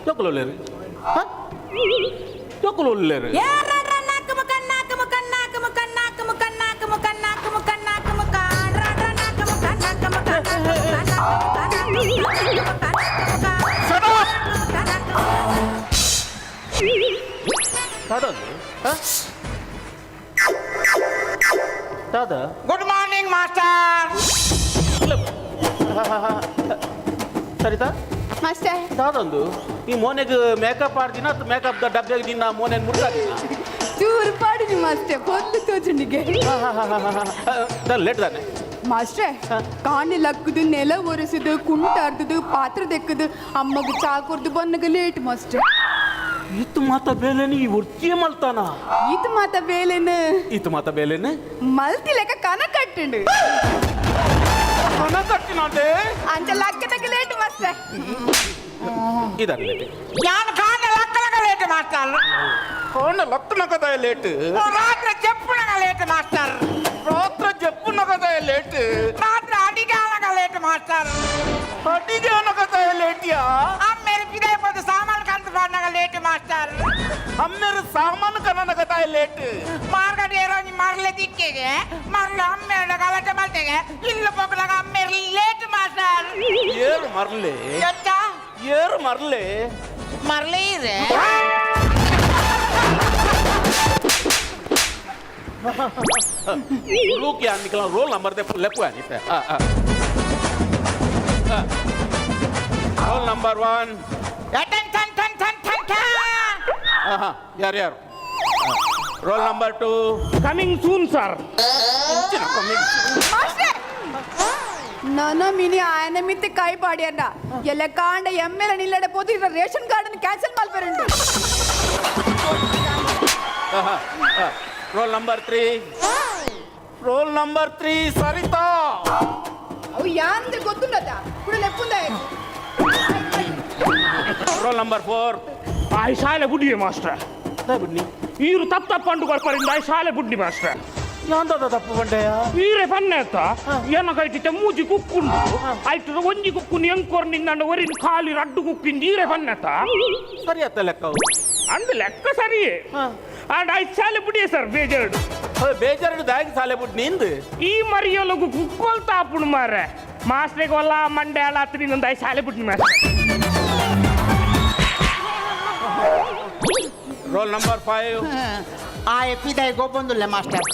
ಜೋಕುಲು ಜೋಕುಲು ಉಲ್ಲೇರು. ದಾದ? Good morning master. Saritha. Master. ದಾದೊಂದು ಈ ಮೋನೆಗ್ ಮೇಕಪ್ ಆಡ್ದಿನ ಅಥವಾ ಮೇಕಪ್ the ಡಬ್ಬೆಗ್ ನಿನ್ನ ಮೋನೆ ಮುಟ್ಟಾದಿನ? ಚೂರು ಪಾಡಿನಿ ಮಾಸ್ಟರ್, ಪೊರ್ಲು ತೋಜುಂಡಿಗೆ. ಲೇಟ್ ದಾನೆ? ಮಾಸ್ಟ್ರೆ, ಕಾಣೆ ಲಕ್ಕುದು, ನೆಲ ಒರೆಸುದು, ಕುಂಟಾರ್ದುದು, ಪಾತ್ರ ದೆಕ್ಕುದು, ಅಮ್ಮಗ್ ಚಾ ಕೊರ್ದು ಬನ್ನಗ ಲೇಟ್ ಮಾಸ್ಟ್ರೆ. ಇತ್ತು ಮಾತ ಬೇಲೆನಿ ಈ ಒರ್ತಿಯೇ ಮಲ್ತಾನ? ಈತ ಮಾತ ಬೇಲೆನ್. ಇತ್ತು ಮಾತ ಬೇಲೆನೆ. ಮಲ್ತಿ ಲೆಕ್ಕ ಕನ ಕಟ್ಟುಂಡು. ಕಣ ಕಟ್ಟಿನಾಟೆ. ಅಂಚ ಲಕ್ಕದಕ್ಕೆ ಲೇಟ್ ಮಾಸ್ಟ್ರೆ. ಇದನ್ನ ಲೇಟ್. ಯಾನ್ ಕಾಂಡ ಲಕ್ಕಲಗ ಲೇಟ್ ಮಾಸ್ಟರ್. ಕಾಣ ಲಕ್ಕನಗದ ಲೇಟ್. ರಾತ್ರಿ ಚೆಪ್ಪುನಗ ಲೇಟ್ ಮಾಸ್ಟರ್. ರಾತ್ರಿ ಜಪ್ಪುನಗದ ಲೇಟ್. ರಾತ್ರಿ ಅಡಿಗಾಲಗ ಲೇಟ್ ಮಾಸ್ಟರ್. ಅಡಿಗೆ ಅನಗದ ಲೇಟಿಯಾ? ಅಮ್ಮೇರು ಪಿದಾಯಿ ಪೋದು ಸಾಮಾನು ಕಂತು ಪಾಡ್ನಗ ಲೇಟ್ ಮಾಸ್ಟರ್. ಅಮ್ಮೇರು ಸಾಮಾನು ಕನನಗದ ಲೇಟ್. ಮಾರ್ಗಡೆ ಏರೋಂಜಿ ಮರ್ಲೆ ದಿಕ್ಕೆಗೆ ಮರ್ಲೆ ಅಮ್ಮೇರ್ನ ಗಲಾಟೆ ಮಲ್ತೆಗೆ ಇಲ್ಲ ಪೋಕುನಗ ಅಮ್ಮೇರು ಲೇಟ್ ಮಾಸ್ಟರ್. ಏರು ಮರ್ಲೆ? ಎಂತ? ಏರು ಮರ್ಲೆ? ಮರ್ಲೆ ಇದೆ. ಲೂಕಿ ಅನ್ನಿಕಲ ರೋಲ್ ನಂಬರ್ ದೆ ಲೆಪ್ಪು ಅನ್ನಿತ್ತೆ. Roll number 1. Ton ton ton ton ton ton. ಯಾರು ಯಾರು? Roll number 2. Coming soon sir. ಮಾಸ್ಟ್ರೆ, ನನ ಮಿನಿ ಆಯನ ಮಿತ್ತೆ ಕೈ ಪಾಡಿಯನ್ನ ಎಲ್ಲ ಕಾಂಡ ಎಮ್ಮೆಲ ನಿಲ್ಲಡೆ ಪೋದು ಇರ ರೇಷನ್ ಕಾರ್ಡ್ ಕ್ಯಾನ್ಸಲ್ ಮಲ್ಪೆರುಂಡು. Roll number 3, roll number 3 Saritha. ಅವು ಯಾಂದ್ರೆ ಗೊತ್ತುಂಡದ ಕುಡ ಲೆಪ್ಪುಂದ. Roll number 4. ಆಯ್ ಶಾಲೆ ಬುಡ್ಡಿಯೆ ಮಾಸ್ಟರ್. ಬಿಡ್ನಿ. ಈರು ತಪ್ಪ ತಪ್ಪಂಡು ಕೊರ್ಪರಿಂದ ಆಯ್ ಶಾಲೆ ಬುಡ್ಡಿ ಮಾಸ್ಟರ್. ಯಾಂದದ ತಪ್ಪು ಬಂಡೆಯ? ಈರೆ ಪನ್ನೇತ ಏನ ಕೈಟಿತ್ತೆ ಮೂಜಿ ಕುಕ್ಕುಂಡು ಆಯ್ತು ಒಂಜಿ ಕುಕ್ಕುನು ಎಂಕೊರ್ ನಿಂದಂಡ ಒರಿನ ಖಾಲಿ ರಡ್ಡು ಕುಕ್ಕಿಂದ ಈರೆ ಪನ್ನೇತ. ಸರಿ ಆತ ಲೆಕ್ಕವು. ಅಂದ್ ಲೆಕ್ಕ ಸರಿಯೇ ಆಂಡ್ ಆಯ್ ಶಾಲೆ ಬುಡಿಯೆ ಸರ್ ಬೇಜಾರು. ಬೇಜಾರು ದಾಗಿ ಸಾಲೆ ಬಿಟ್ಟು ನಿಂದು. ಈ ಮರಿಯೊಲಗು ಕುಕ್ಕೋಲ್ ತಾಪುಣು ಮಾರೆ ಮಾಸ್ಟ್ರಿಗೆ ಒಲ್ಲ ಮಂಡೆ ಹಾಳಾತು ನಿನ್ನೊಂದು ಆಯ್ ಶಾಲೆ ಬುಡ್ನಿ master. Roll number 5. ಆಯ್ ಪಿದಾಯಿ ಗೊಬ್ಬೊಂದುಲ್ಲೆ ಮಾಸ್ಟರ್.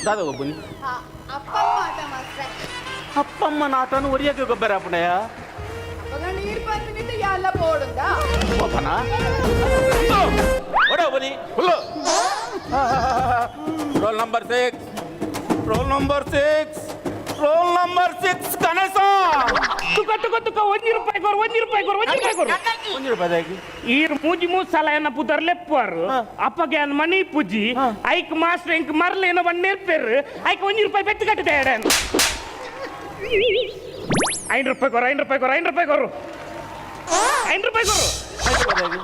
ದಾದ ಒಬ್ಬನಿ? ಅಪ್ಪಮ್ಮ ಆಟ ಮಾಸ್ಟ್ರೆ. ಅಪ್ಪಮ್ಮನ ಆಟನು ಒರಿಯಕ್ಕೆ ಗೊಬ್ಬರ ಅಪ್ಪಣೆಯ. ಅವಾಗ ನೀರು ಬಂದು ಎಲ್ಲ ಬೋಡುಂದ. ಒಪ್ಪನ ಒಡ ಒಬ್ಬನಿ ಹುಲ್ಲು. Roll number 6, roll number 6, roll number 6 Ganesha. ತುಕ ತುಕ ತುಕ ಒಂಜಿ ರೂಪಾಯಿ ಕೊರು, ಒಂಜಿ ರೂಪಾಯಿ ಕೊರು, ಒಂಜಿ ರೂಪಾಯಿ ಕೊರು. ಒಂಜಿ ರೂಪಾಯಿ ದಾಗಿ? ಈರ್ ಮೂಜಿ ಮೂಜ್ ಸಲ ಏನ ಪುದರ್ ಲೆಪ್ಪುವಾರು ಅಪ್ಪಗೆ ಅನ್ ಮಣಿ ಪೂಜಿ ಐಕ್ ಮಾಸ್ಟರ್ ಎಂಕ್ ಮರ್ಲ ಏನೋ ಬಂದು ನೇರ್ಪೇರು ಐಕ್ ಒಂಜಿ ರೂಪಾಯಿ ಪೆಟ್ಟು ಕಟ್ಟಿದೆ ಎಡನ್. ಐದು ರೂಪಾಯಿ ಕೊರು, ಐದು ರೂಪಾಯಿ ಕೊರು, ಐದು ರೂಪಾಯಿ ಕೊರು, ಐದು ರೂಪಾಯಿ ಕೊರು. ಐದು ರೂಪಾಯಿ ದಾಗಿ?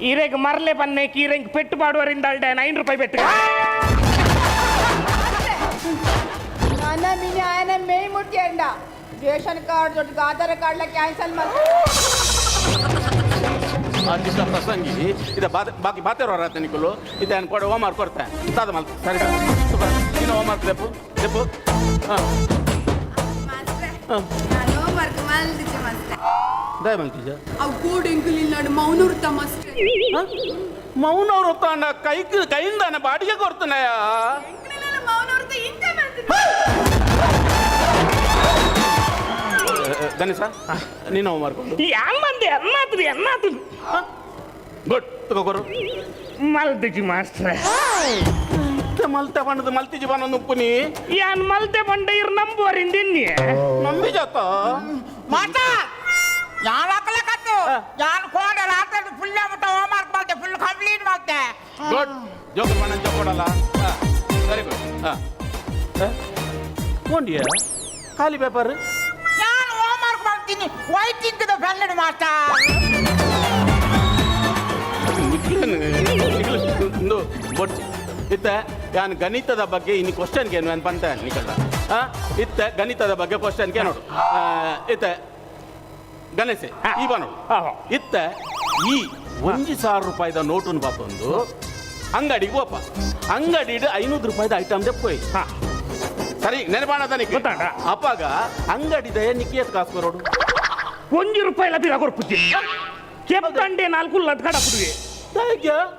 ಈರೆಗ್ ಮರ್ಲೆ ಪನ್ನೆ ಕೀರೆಂಗ್ ಪೆಟ್ಟು ಪಾಡುವರಿಂದ ಅಲ್ಡೆ ಐದು ರೂಪಾಯಿ ಪೆಟ್ಟು. ನನ್ನ ಮಿನಿ ಆಯನ ಮೇಯ್ ಮುಟ್ಟಿ ಅಂಡ ರೇಷನ್ ಕಾರ್ಡ್ ದೊಡ್ಡ ಆಧಾರ್ ಕಾರ್ಡ್ ಕ್ಯಾನ್ಸಲ್ ಮಾಡ್ತಾರೆ. ಅದಿಷ್ಟ ಪ್ರಸಂಗಿ ಇದು ಬಾಕಿ ಬಾತೆರೋ ರಾತ ನಿಕುಲು ಇದು ಕೊಡ ಹೋಮ್ವರ್ಕ್ ಕೊಡ್ತೆ ತಾದ ಮಲ್ತ ಸರಿ ಸೂಪರ್. ನೀನು ಹೋಮ್ವರ್ಕ್ ಲೆಪ್ಪು ಲೆಪ್ಪು. ಹಾಂ. ನಾನು ಹೋಮ್ವರ್ಕ್ ಮಲ್ದಿಜ್ಜೆ ಮಾಸ್ಟ್ರೆ. ದಯ ಮಲ್ತಿಜ? ಅವು ಕೂಡ ಎಂಕುಲಿಲ್ಲ ಮೌನೂರ್ತ ಮಾಸ್ಟ್ರೆ. ಮೌನ ವೃತ್ತಾಂಡ ಕೈಕ್ ಕೈಯಿಂದಾನೆ ಬಾಡಿಗೆ ಕೊಡ್ತಾನೆಯ. ಎಂಕುಲಿಲ್ಲ ಮೌನೂರ್ತ ಇಂತ ಮಲ್ತಿದ್ದೆ. ಗಣೇಶ, ನೀನು ಹೋಮ್ವರ್ಕ್ ಉಂಟು? ಯಾನ್ ಮಂದಿ ಅನ್ನಾತದು ಅನ್ನಾತದು. ಗುಡ್ ತಗೋರು. ಮಲ್ದಿಜಿ ಮಾಸ್ಟ್ರೆ. ಮಲ್ತೆ ಬಣ್ಣದ ಮಲ್ತಿಜಿ ಬಣ್ಣ ನುಪ್ಪುನಿ. ಯಾನ್ ಮಲ್ತೆ ಬಂಡ ಇರ್ ನಂಬುವರಿಂದ ಇನ್ನಿ. ನಂಬಿ ಜಾತ. ಮಾಸ್ಟರ್, ಯಾನ್ ಹಾಕಲಕತ್ತು ಯಾನ್ ಕೋಡ ರಾತ್ರಿ ಫುಲ್ ಮುಟ್ಟ ಹೋಮ್ವರ್ಕ್ ಮಾಡ್ತೆ, ಫುಲ್ ಕಂಪ್ಲೀಟ್ ಮಾಡ್ತೆ. ಗುಡ್ ಜೋಕರ್ ಬಣ್ಣ ಜೋಕೊಡಲ್ಲ. Very good. ಹಾಂ, ಓಂಡಿಯ ಖಾಲಿ ಪೇಪರ್. ಯಾನ್ ಹೋಮ್ವರ್ಕ್ ಮಾಡ್ತೀನಿ ವೈಟ್ ಇಂಕ್ದ ಪೆನ್ ಮಾಸ್ಟರ್. ಇಂದು ಬೊಡ್ಚಿ ಇತ್ತ ಯಾನ್ ಗಣಿತದ ಬಗ್ಗೆ ಇನ್ನು ಕ್ವಶನ್ಗೆ ಏನು ಪಂತ ನಿಕಲ್ಲ. ಇತ್ತ ಗಣಿತದ ಬಗ್ಗೆ ಕ್ವಶನ್ಗೆ ನೋಡು. ಇತ್ತ ಗಣೇಶ ಈ ಬಾ ನೋಡು. ಇತ್ತ ಈ 1000 ರೂಪಾಯಿದ ನೋಟುನ್ ಬಾತೊಂದು ಅಂಗಡಿಗೆ ಹೋಪ. ಅಂಗಡಿಡ್ 500 ರೂಪಾಯಿದ ಐಟಮ್ ದೆಪ್ಪೋಯ್. ಸರಿ, ನೆನಪಾಣ ತನಿಕ್? ಗೊತ್ತಾಂಡ. ಅಪ್ಪಾಗ ಅಂಗಡಿದ ನಿಕ್ಕಿಯತ್ ಕಾಸು ಕೊರೋಡು? 1 ರೂಪಾಯಿ ಲಭಿರ ಕೊರ್ಪುಜಿ. ಕೆಪ್ಪಂಡೆ ನಾಲ್ಕು ಲದ್ಕಡ ಪುಡುವೆ.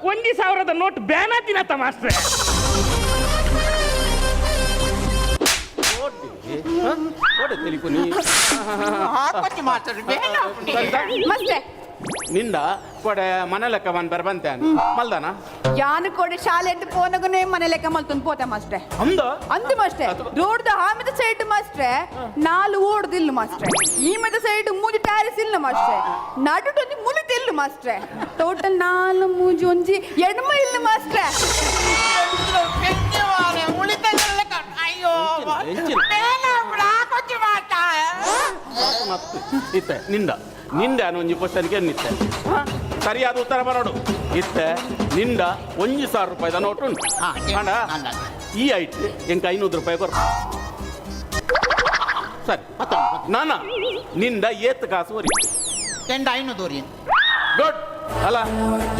1000ದ ನೋಟ್ ಬ್ಯಾನ್ ಆತಿನತ್ತ ಮಾಸ್ಟ್ರೆ. ಓಡೆ ತಿಳಿಪುನಿ. ಹಾಕೊಚ್ಚಿ ಮಾಸ್ಟರ್, ಬೇಡ. ಸರಿತಾ? ಮಸ್ತೆ. ನಿಂದ ಕೊಡೆ ಮನೆ ಲೆಕ್ಕ ಮನ್ ಬರ್ ಬಂತೆ ಮಲ್ದಾನ. ಯಾನು ಕೊಡೆ ಶಾಲೆ ಅಂತ ಪೋನಗನೇ ಮನೆ ಲೆಕ್ಕ ಮಲ್ತೊಂದು ಪೋತೆ ಮಾಸ್ಟ್ರೆ. ಅಂದ? ಅಂದು ಮಾಸ್ಟ್ರೆ. ರೋಡ್ ದ ಆಮೆದ ಸೈಡ್ ಮಾಸ್ಟ್ರೆ ನಾಲು ಓಡ್ದಿಲ್ಲ ಮಾಸ್ಟ್ರೆ, ಈ ಮೆದ ಸೈಡ್ ಮೂಜಿ ಟ್ಯಾರಿಸ್ ಇಲ್ಲ ಮಾಸ್ಟ್ರೆ, ನಡುಟೊಂಜಿ ಮುಲಿತಿಲ್ಲ ಮಾಸ್ಟ್ರೆ, ಟೋಟಲ್ ನಾಲು ಮೂಜಿ ಒಂಜಿ ಎಣ್ಮ ಇಲ್ಲ ಮಾಸ್ಟ್ರೆ. ಅಯ್ಯೋ. ಎಂಚಿನ? ಬೇಡ, ಹಾಕೊಚ್ಚಿ ಮಾಸ್ಟರ್. ಮತ್ತು ಇತ್ತೆ ನಿಂದ ನಿಂದ ಒಂಜಿ ಕ್ವಶನ್ಗೆ ನಿತ್ತೆ ಸರಿಯಾದ ಉತ್ತರ ಬರೋಡು. ಇತ್ತೆ ನಿಂದ 1000 ರೂಪಾಯಿದ ನೋಟು ಉಂಟು. ಅಣ್ಣ. ಅಲ್ಲ. ಈ ಐಟ್ ಎಂಕ 500 ರೂಪಾಯಿ ಕೊರ್ಪ. ಸರಿ, ನಾನ ನಿಂದ ಏತ್ ಕಾಸು ಒರಿ? ಎಂಡ 500. ಗುಡ್ ಅಲ್ಲ,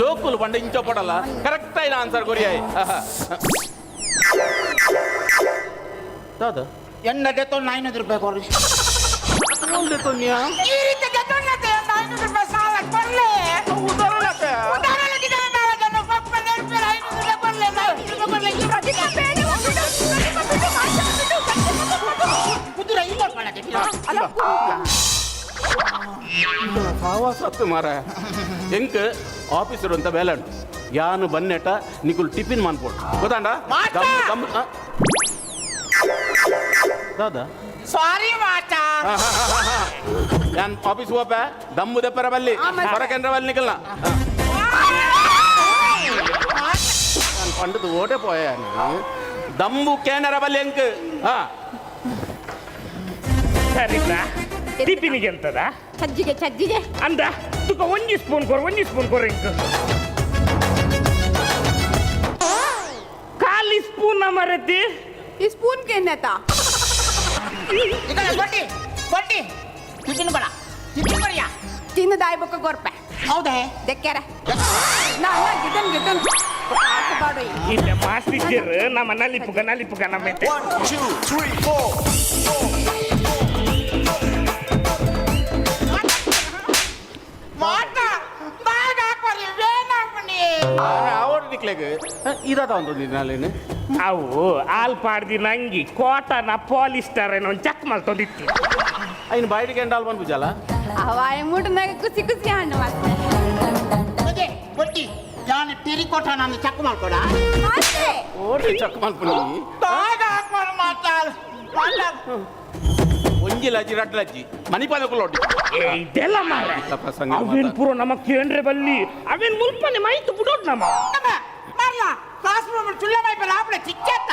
ಜೋಕುಲು ಬಂಡ ಇಂಚ ಪಡಲ್ಲ, ಕರೆಕ್ಟ್ ಆಯ್ನ ಆನ್ಸರ್ ಕೊರಿಯಾಯ್ ದಾದ. ಎಂಡ ದೆತ್ತೊಂದು 500 ರೂಪಾಯಿ ಕೊಡ್ರಿ. ತೊನ್ಯಾ. ಈ ರೀತಿ ದೆತ್ತೊಂಡತೆ 500 ರೂಪಾಯಿ ಸಾಲ ಕೊಡ್ಲೆ. ಉದಾಹರಣೆಗೆ ಪಪ್ಪ ನೆನಪಿಲ್ಲ, 500 ರೂಪಾಯಿ ಕೊಡ್ಲೆ, 500 ರೂಪಾಯಿ ಕೊಡ್ಲೆ. ಪ್ರತಿಭಾ ಬೇಡ, ಬಿಡು, ಪ್ರತಿಭಾ ಬಿಡು, ಮಾಸ್ಟ್ರೆ ಬಿಡು, ಪ್ರತಿಭಾ ಬಿಡು. ಕುದುರೆ ಹಿಂಗೆ ಮಾಡಕ್ಕೆ. ಅಲ್ಲ. ಸತ್ತು ಮಾರ, ಎಂಕ್ ಆಫೀಸರ್ ಅಂತ ಬೇಲೆ ಉಂಟು. ಯಾನು ಬನ್ನೆಟ ನಿಕುಲ್ ಟಿಫಿನ್ ಮಾನ್ಪೋಡು, ಗೊತ್ತಾಂಡ? ಮಾಸ್ಟರ್! ಗಮ್ ಗಮ್ ದಾದ? ಸಾರಿ ಮಾಸ್ಟರ್. ಯಾನ್ ಆಫೀಸ್ ಹೋಪ, ದಮ್ಮು ದೆಪ್ಪರ ಬಲ್ಲಿ. ಮಾಸ್ಟರ್. ಹೊರಕೆಂದ್ರ ಬಲ್ಲಿ ನಿಕಲ್ನ. ನಾನು ಪಂಡದು ಓಟೆ ಪೋಯ. ದಮ್ಮು ಕೇನರ ಬಲ್ಲಿ ಎಂಕ್ ಹಾ. ಸರಿನಾ? ಟಿಫಿನಿಗೆ ಎಂತದ? ಸಜ್ಜಿಗೆ, ಸಜ್ಜಿಗೆ. ಅಂದ ತುಕ ಒಂಜಿ ಸ್ಪೂನ್ ಕೊರು, ಒಂಜಿ ಸ್ಪೂನ್ ಕೊರು ಇಂಕ್. ಖಾಲಿ ಸ್ಪೂನ್ ಮರತಿ. ಈ ಸ್ಪೂನ್ ಕೆನ್ನೆತ? ಈ ಕಡೆ ಕೊಟ್ಟಿ ಕೊಟ್ಟಿ, ಟಿಫಿನ್ ಬೇಡ, ಟಿಫಿನ್ ಬರಿಯಾ. ತಿನ್ನು ದಾಯಿ ಬೊಕ್ಕ ಕೊರ್ಪೆ. ಹೌದೇ? ದೆಕ್ಕೆರೆ ನಾ ಗಿಟನ್ ಗಿಟನ್ ಬಾಡು. ಇಲ್ಲ ಮಾಸ್ಟಿಚರ್ ನಮ್ಮ ನಲಿಪುಗ ನಲಿಪುಗ ನಮ್ಮ. 1, 2, 3, 4. ಮಾಸ್ಟರ್, ಬಾಗ್ ಹಾಕೋರಿ, ಬೇಡ. ಅವಡು ನಿಕ್ಲೆಗ್ ಇದಾದ ಒಂದು ನಾಲೇನು. ಅವು ಆಲ್ ಪಾಡ್ದಿ ನಂಗಿ ಕೋಟನ ಪಾಲಿಸ್ಟರ್ ಏನೋ ಒಂದು ಚೆಕ್ ಮಲ್ತೊಂದಿತ್ತು. అయిన బయటికి ఎండాలి పనిపించాలా? ಅವಾಯ ಮುಟ್ಟನಾಗ ಖುಷಿ ಖುಷಿ ಹಣ್ಣು ಮತ್ತೆ. ಅದೇ ಕೊಟ್ಟಿ, ನಾನು ಟೆರಿಕೋಟ ನಾನು ಚೆಕ್ ಮಾಡ್ಕೊಡ. ಮಾಸ್ಟ್ರೆ. ಓಡಿ ಚಕ್ ಮಲ್ಪುನಿ. ಬಾಗ್ ಹಾಕೋರು ಮಾಸ್ಟರ್, ಮಾಸ್ಟರ್. ಒಂಜಿ ಲಜ್ಜಿ, ರಡ್ಡು ಲಜ್ಜಿ, ಮಣಿಪಾಲ ಕುಲೋಡಿ. ಏ ಇದೆಲ್ಲ ಮಾರ. ಪ್ರಸಂಗ. ಅವೇನ್ ಪೂರ ನಮ್ಮ ಕೇಂದ್ರ ಬಲ್ಲಿ ಅವೇನ್ ಮುಲ್ಪನೆ ಮೈತು ಬಿಡೋಡ್ ನಮ್ಮ. ಮರ್ಲ ಕ್ಲಾಸ್ ರೂಮ್ ಚುಳ್ಳ ಮೈ ಆಪಡೆ ಚಿಚ್ಚತ್ತ.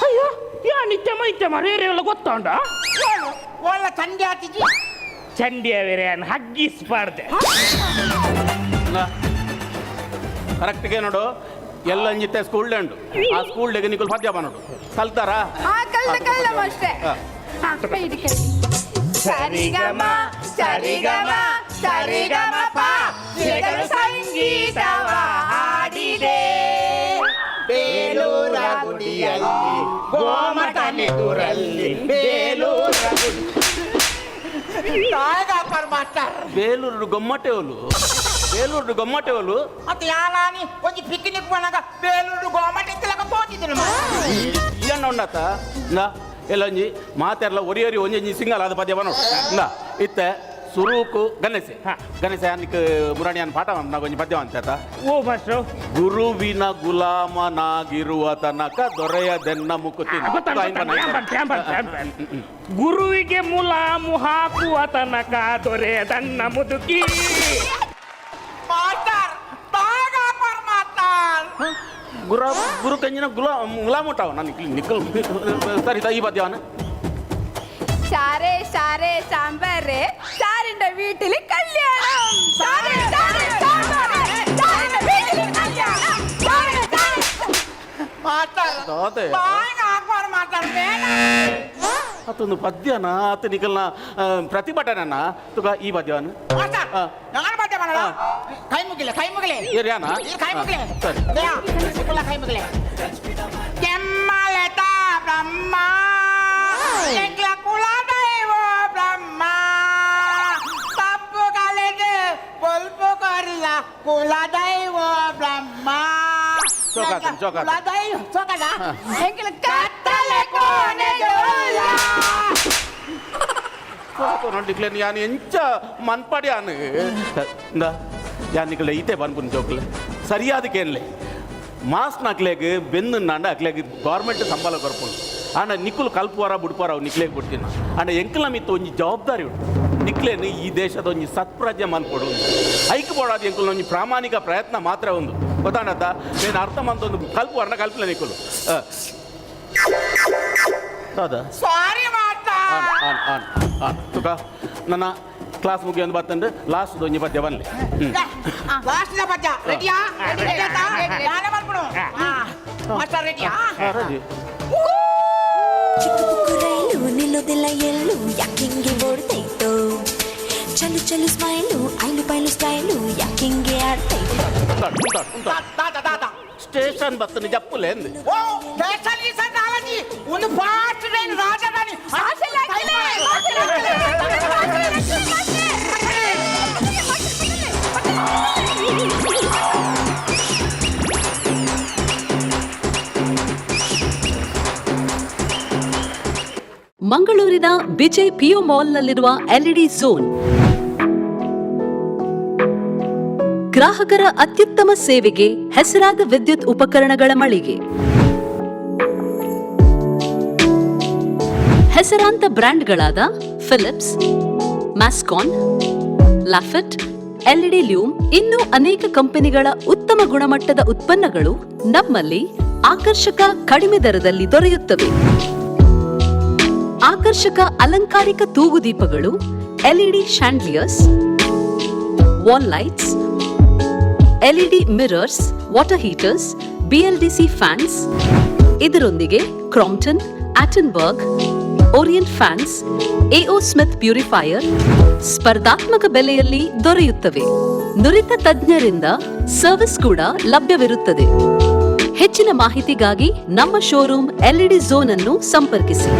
ಅಯ್ಯೋ, ಯಾ ನಿತ್ಯ ಮೈತೆ ಮಾರ ಎಲ್ಲ ಗೊತ್ತಾಂಡ? ಒಳ್ಳೆ ಚಂಡಿ ಆತಿಜಿ. ಚಂಡಿಯ ಬೇರೆ ಹಗ್ಗಿಸ್ಬಾರ್ದೆ. ಕರೆಕ್ಟ್ಗೆ ನೋಡು, ಎಲ್ಲ ಅಂಜಿತ್ತೆ ಸ್ಕೂಲ್ ಡೇ ಉಂಟು. ಆ ಸ್ಕೂಲ್ ಡೇಗೆ ನಿಕುಲ್ ಪದ್ಯ ನೋಡು, ಕಲ್ತಾರಾ? ಹಾ, ಕಲ್ದ ಕಲ್ದ ಮಾಸ್ಟ್ರೆ. ಹಾ, ಇದಕ್ಕೆ ಸರಿಗಮ ಸರಿಗಮ ಸರಿಗಮ ಪ ಜಗಲು ಸಂಗೀತವ ಹಾಡಿದೆ. ಬೇಲೂರ ಗುಡಿಯಲ್ಲಿ ಗೋಮಟನೆದುರಲ್ಲಿ ಬೇಲೂರ ಗುಡಿ ತಾಯ್ಗಾಪರ್ ಮಾಸ್ಟರ್. ಬೇಲೂರು ಗೊಮ್ಮಟೆವಲು, ಬೇಲೂರು ಗೊಮ್ಮಟೆವಲು. ಮತ್ತೆ ಯಾಲಾನಿ ಒಂಜಿ ಪಿಕ್ನಿಕ್ ಹೋನಾಗ ಬೇಲೂರು ಗೋಮಟ ಇತ್ತಲಕ ತೋಚಿದ್ರು. ಈ ಅಣ್ಣ ಉಂಡಾತ ಇಂದ ಎಲ್ಲ ಒಂಜಿ ಮಾತೆರ್ಲ ಒರಿ ಒರಿ ಒಂಜಿ ಸಿಂಗಲ್ ಆದ ಪದ್ಯ ನೋಡು. ಇಂದ ಇತ್ತೆ ಸುರೂಕು ಗಣೇಶೆ. ಗಣೇಶ ಅನ್ಕ ಮುರಾಣಿಯನ್ ಪಾಠ ನಾಗ ಒಂಜಿ ಪದ್ಯ ಅಂತ. ಓ ಮಾಸ್ಟ್ರು. ಗುರುವಿನ ಗುಲಾಮನಾಗಿರುವ ತನಕ ದೊರೆಯದೆನ್ನ ಮುಕುತಿ. ಗುರುವಿಗೆ ಮುಲಾಮು ಹಾಕುವ ತನಕ ದೊರೆಯದನ್ನ ಮುದುಕಿ. Master, ತಾಯ್ಗಾಪರ್ master. ಗುರ ಗುರು ಕಂಜಿನ ಗುಲಾ ಮುಲಾಮುಟಾವ ನಾನು ನಿಕ್ಕಲ್. ಸರಿ, ಈ ಪದ್ಯವನ್ನ. സാരേ സാരേ സാമ്പാറേ സാറിന്റെ വീട്ടില് കല്യാണം. സാരേ സാരേ സാമ്പാറേ സാറിന്റെ വീട്ടില് കല്യാണം. സാരേ സാരേ. ಮಾಸ್ಟರ್. ದಾದೆ. ತಾಯ್ಗಾಪರ್ ಮಾಸ್ಟರ್, ಬೇಡ. ಆತೊಂದು ಪದ್ಯನ ಆತ ನಿಕಲ್ನ ಪ್ರತಿಭಟನೆನ ತುಗ ಈ ಪದ್ಯವನ್ನು. ಮಾಸ್ಟರ್. ನಾನು ಪದ್ಯ ಮಾಡಲ್ಲ. ಕೈ ಮುಗಿಲೆ, ಕೈ ಮುಗಿಲೆ. ಏರ್ಯಾನ? ಈ ಕೈ ಮುಗಿಲೆ. ಸರಿ. ದಯಾ, ಕೈ ಮುಗಿಲೆ. ಕೆಮ್ಮಲೆತ ಬ್ರಹ್ಮ, ಎಂಕ್ಲ ಕುಲದೈವ ಬ್ರಹ್ಮ, ತಪ್ಪು ಕಲೆಗೆ ಬೊಲ್ಪು ಕೊರ್ಲ ಕುಲದೈವ ಬ್ರಹ್ಮ. ಚೋಕಾತನ್, ಚೋಕಾತನ್. ಕುಲದೈವ ಚೋಕದ ಎಂಕಲ ಕತ್ತಲೆ ಕೋಣೆಡುಲ್ಲ. ನೋಡಿಕ್ಲೆ ಯಾನ್ ಎಂಚ ಮನ್ಪಡಿ ಯಾನ್ ಇಂದ ಯಾನ್ ನಿಕಲೆ ಈತೆ ಪನ್ಪುನ ಜೋಕ್ಲೆ ಸರಿಯಾದ ಕೇನ್ಲೆ. ಮಾಸ್ಕ್ ನಕ್ಲೆಗ್ ಬೆನ್ನು ನಾಂಡ ಅಕ್ಲೆಗ್ ಗೌರ್ಮೆಂಟ್ ಸಂಬಳ ಕೊರ್ಪುಂಡು. ಆಂಡ ನಿಕ್ಕುಲು ಕಲ್ಪುವಾರ ಬುಡ್ಪಾರ ಅವು ನಿಕ್ಲೆಗ್ ಬಿಡ್ತೀನ. ಆಂಡ ಎಂಕಲ ಮಿತ್ತ ಒಂಜಿ ಜವಾಬ್ದಾರಿ ಉಂಟು. ನಿಕ್ಲೇನು ಈ ದೇಶದ ಒಂಜಿ ಸತ್ಪ್ರಜೆ ಮನ್ಪೊಡು. ಐಕ್ ಬೋಡಾದ ಎಂಕುಲು ಒಂಜಿ ಪ್ರಾಮಾಣಿಕ ಪ್ರಯತ್ನ ಮಾತ್ರ ಉಂದು ಗೊತ್ತಾಂಡತ್ತ. నేను ಅರ್ಥ ಮಂತೊಂದು ಕಲ್ಪುವಾರನ ಕಲ್ಪಲೆ ನಿಕ್ಕುಲು ಹೌದಾ? ಸಾರಿ ಮಾತಾ. ಆನ್ ಆನ್ ಆನ್ ಆನ್ ತುಕ ನನ್ನ ಕ್ಲಾಸ್ ಮುಗಿಯೊಂದು ಬತ್ತಂಡು ಲಾಸ್ಟ್ ಒಂಜಿ ಪದ್ಯ ಬನ್ಲಿ. ಲಾಸ್ಟ್ ಪದ್ಯ ರೆಡಿಯಾ? ದಾನ ಮಲ್ಪುನು ಮಾಸ್ಟರ್, ರೆಡಿಯಾ? ರೆಡಿ. ಚಿಕ್ಕ ಪುಕ್ಕು ರೈಲು ನಿಲ್ಲೋದಿಲ್ಲ ಎಲ್ಲೂ, ಯಾಕಿಂಗೆ ಓಡ್ತೈತೋ? ಚಲು ಚಲು ಸ್ಮೈಲು, ಐಲು ಪೈಲು ಸ್ಟೈಲು, ಯಾಕಿಂಗೆ ಆಡ್ತೈತೋ? ಉಂಟಾಡು ಉಂಟಾಡು ಉಂಟಾಡು. ತಾತ ತಾತ. ಸ್ಟೇಷನ್ ಬತ್ತನ ಜಪ್ಪುಲೇಂದು. ಓ ಸ್ಟೇಷನ್ ಗೀಸನ್ ನಾಲಜಿ ಒಂದು ಫಾಸ್ಟ್ ಟ್ರೈನ್ ರಾಜಧಾನಿ. ಮಂಗಳೂರಿನ ವಿಜಯ್ ಪಿಯೋ ಮಾಲ್ನಲ್ಲಿರುವ ಎಲ್ಇಡಿ ಝೋನ್ ಗ್ರಾಹಕರ ಅತ್ಯುತ್ತಮ ಸೇವೆಗೆ ಹೆಸರಾದ ವಿದ್ಯುತ್ ಉಪಕರಣಗಳ ಮಳಿಗೆ. ಹೆಸರಾಂತ ಬ್ರ್ಯಾಂಡ್ಗಳಾದ ಫಿಲಿಪ್ಸ್, ಮ್ಯಾಸ್ಕಾನ್, ಲಾಫೆಟ್, ಎಲ್ಇಡಿ ಲ್ಯೂಮ್ ಇನ್ನೂ ಅನೇಕ ಕಂಪನಿಗಳ ಉತ್ತಮ ಗುಣಮಟ್ಟದ ಉತ್ಪನ್ನಗಳು ನಮ್ಮಲ್ಲಿ ಆಕರ್ಷಕ ಕಡಿಮೆ ದರದಲ್ಲಿ ದೊರೆಯುತ್ತವೆ. ಆಕರ್ಷಕ ಅಲಂಕಾರಿಕ ತೂಗುದೀಪಗಳು, LED chandeliers, wall lights, LED mirrors, water heaters, BLDC fans, ಇದರೊಂದಿಗೆ Crompton, Atomberg, Orient fans, AO Smith purifier ಸ್ಪರ್ಧಾತ್ಮಕ ಬೆಲೆಯಲ್ಲಿ ದೊರೆಯುತ್ತವೆ. ನುರಿತ ತಜ್ಞರಿಂದ ಸರ್ವಿಸ್ ಕೂಡ ಲಭ್ಯವಿರುತ್ತದೆ. ಹೆಚ್ಚಿನ ಮಾಹಿತಿಗಾಗಿ ನಮ್ಮ ಶೋರೂಮ್ ಎಲ್ಇಡಿ ಝೋನ್ ಅನ್ನು ಸಂಪರ್ಕಿಸಿ.